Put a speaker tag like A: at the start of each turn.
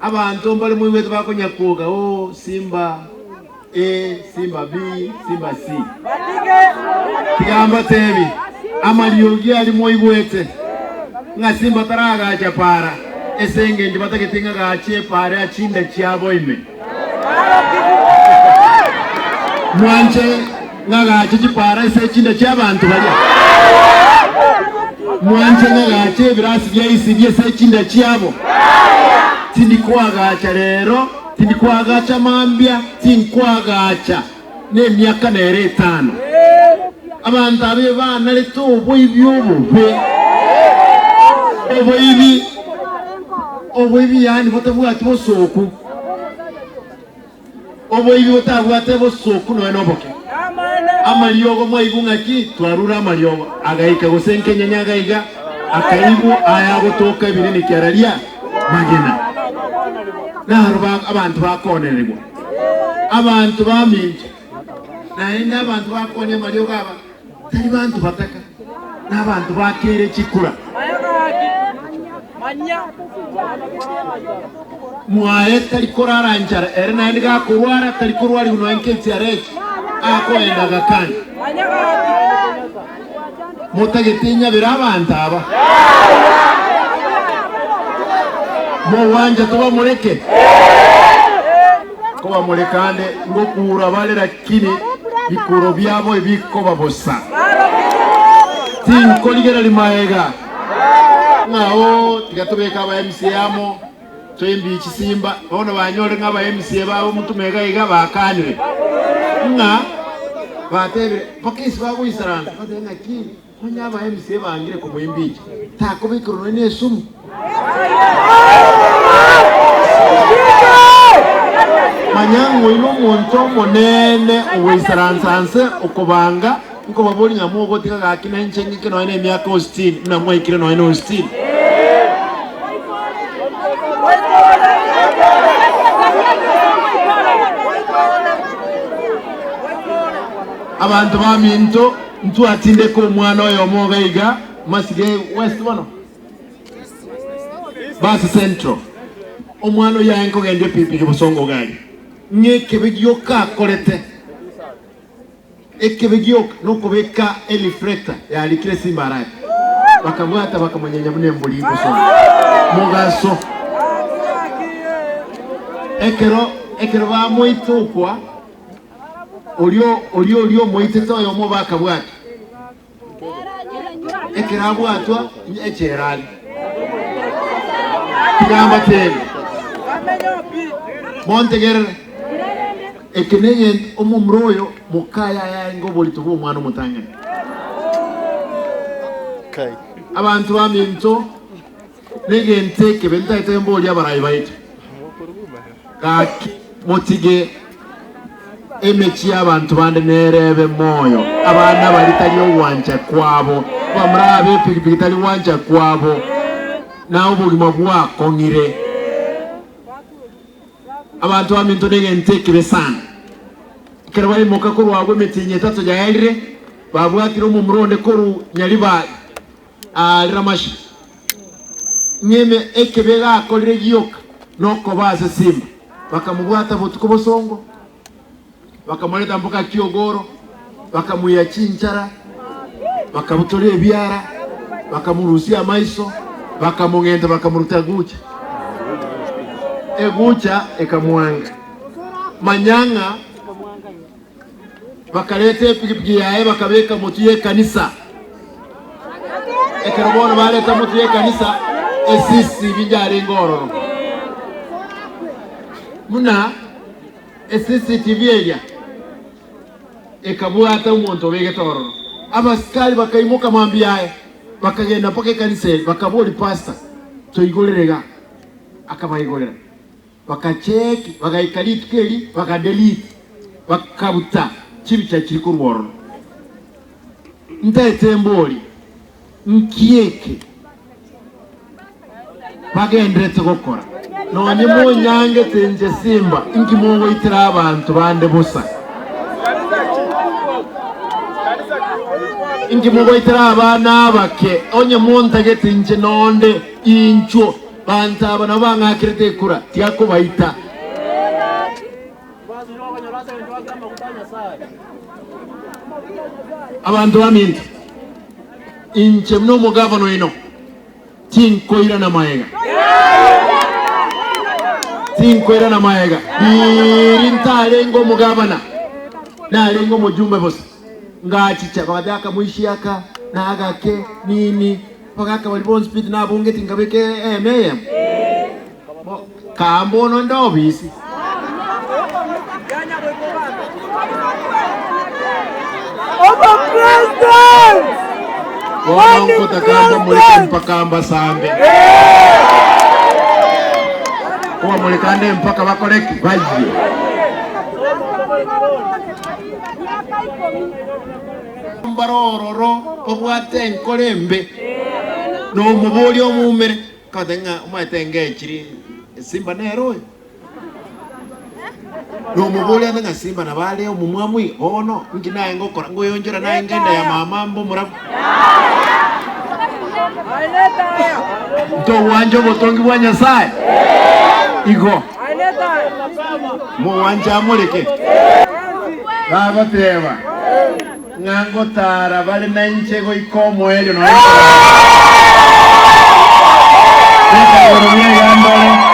A: Abanto mbare moigwete bakonyakuoga, O Simba A, Simba B, Simba C. Tiga mbatebi, amariogi aria moigwete, ng'a Simba taragacha para, ase engencho batagete ng'a gache epara ya chinda chiabo ime. Mwanche ng'a gache chipara ase chinda chi'abanto baria? Mwanche ng'a gache ebirasi bia isibie ase chinda chiabo? Tindi koagacha rero, tindi koagacha mambia, tinkoagacha nemiaka nere etano. Abanto aba ebanarete oboibi obobe, oboibi, oboibi yaani botabwati bosooku. Oboibi botabwate bosooku nonya noboke. Amariogo mwaigwa ng'aki twarure amariogo, agaika gose nkenyenya agaiga, akaigwa aya agotoka ebinene kiararia magena. Naro abanto bakoonerigwa, abanto baminto, naende abanto bakoonia amariogo aba tari banto bataka, nabanto bakeire chikura. Mwaye tari korara nchara, ere naende gakorwara tari korwarigwa nonya nkechiara eke akoenda agakana. Motagete inyabere abanto aba? Mogwancha tobamoreke? Kobamoreka ande ngokura bare lakini bikuro biabo ebikoba bosa. Tinkorigereria maega ng'a oo tiga tobeke aba MCA amo toimbie chisimba bono banyore ng'a aba MCA babo motume iga iga bakanire ng'a batebire mpaka ase bagoisaransa batebe ng'aki onye aba MCA bangire komoimbicha takobekerwa nonya na esumu. Manya ng'a oyio nomonto omonene ogoisaransa nse okobanga Nkobaboria ng'a mogotiga gaki na inche ng'ike nonya nemiaka o sitini, buna mwaikire nonya no sitini. Abanto baminto, ntwatindeka omwana oyomo iga iga, Masige West bono? Basi Central. Omwana oyio aye nkogendia epigipigi bosongo iga aria. Ng'a ekebe gioka akorete. Ekebe gioka nokobeka ereflector yarikire Simba Arati. Bakabwata bakamonyenya buna embori igosoma mogaso. Ekero ekero bamoita okwa, oria oria oria omoitete oyomo bakabwata. Ekero abwatwa echela aria. Tiga mbateebie, montegerere, eke negento omomura oyo mokaye aye arenge oborito bw'omwana omotang'ani. Abanto baminto, negento ekebe ntaete mborie abarai baito, Gaki motige emechie y'abanto bande nerebe moyo, abana baria tari ogwancha kwabo, abamura b'epigipigi tari gwancha kwabo, na obogima bwakong'ire. Abanto baminto negento ekebe sana. Ekero baimoka korwa agwo emetienyi etato yaerire, babwatire omomura onde korwa Nyaribari aa Riramasha, ng'eme ekebe gakorire gioka nokoba ase simba. Bakamobwata botuko bosongo, bakamoreta mpaka kiogoro, bakamuya chinchara, bakabutora ebiara, bakamorusia amaiso, bakamong'enta bakamoruta egucha. Egucha ekamwanga. Manya ng'a Bakareta epigipigi yaye bakabeka motwe y'ekanisa. Ekero bono bareta motwe y'ekanisa, esisibi yarenge ororo. Buna eCCTV eria ekabwata omonto obegete ororo. Abasikari bakaimoka mambia aye, bakagenda mpaka ekanisa eria, bakaboria pastor, toigorere iga. Akabaigorera. Bakacheeki, bagaika rituko eri, bakadelete, bakabuta chibicha chiri korwa ororo. Ntaete embori, nki eke bagenderete gokora? Nonye monyangete inche simba, inki mogoitera abanto bande bosa? Inki mogoitera abana abake? Onye montagete inche nonde, inchuo. Banto aba nabo bang'akerete ekura, tiga kobaita. Abanto baminto, inche buna omogavana oino, tinkoirana magega. Tinkoirana magega. Riiri ntarenge omogavana, narenge omojumbe bosa. Ngachicha, bagateba akamoisia aka, na agake, nini, Abagaaka baria bonsi pi tinabongeti nkabeka eema eyemo? Kaa mbono nde obisi. Bono nkotaka mbamoreke mpaka mbasambe. Kobamoreka nde mpaka bakore ki? Bayie. Mbare ororo obwate enkoro embe, na omoboria omoumere, akabotebia ng'a omanyete engechiri Simba nere oyo. Na omoboria ande ng'a Simba nabo are omomwamu iga, bono inki naye ngokora? Ngoyonchora naye ngenda ya mama mbe omorabu? Ntogwancha obotongi bwa Nyasae? Igo. Mogwancha amoreke? Bagoteba ng'a ngotaara bare nainche goika omoerio nonya nkorara. Beka igoro buya iga ndore.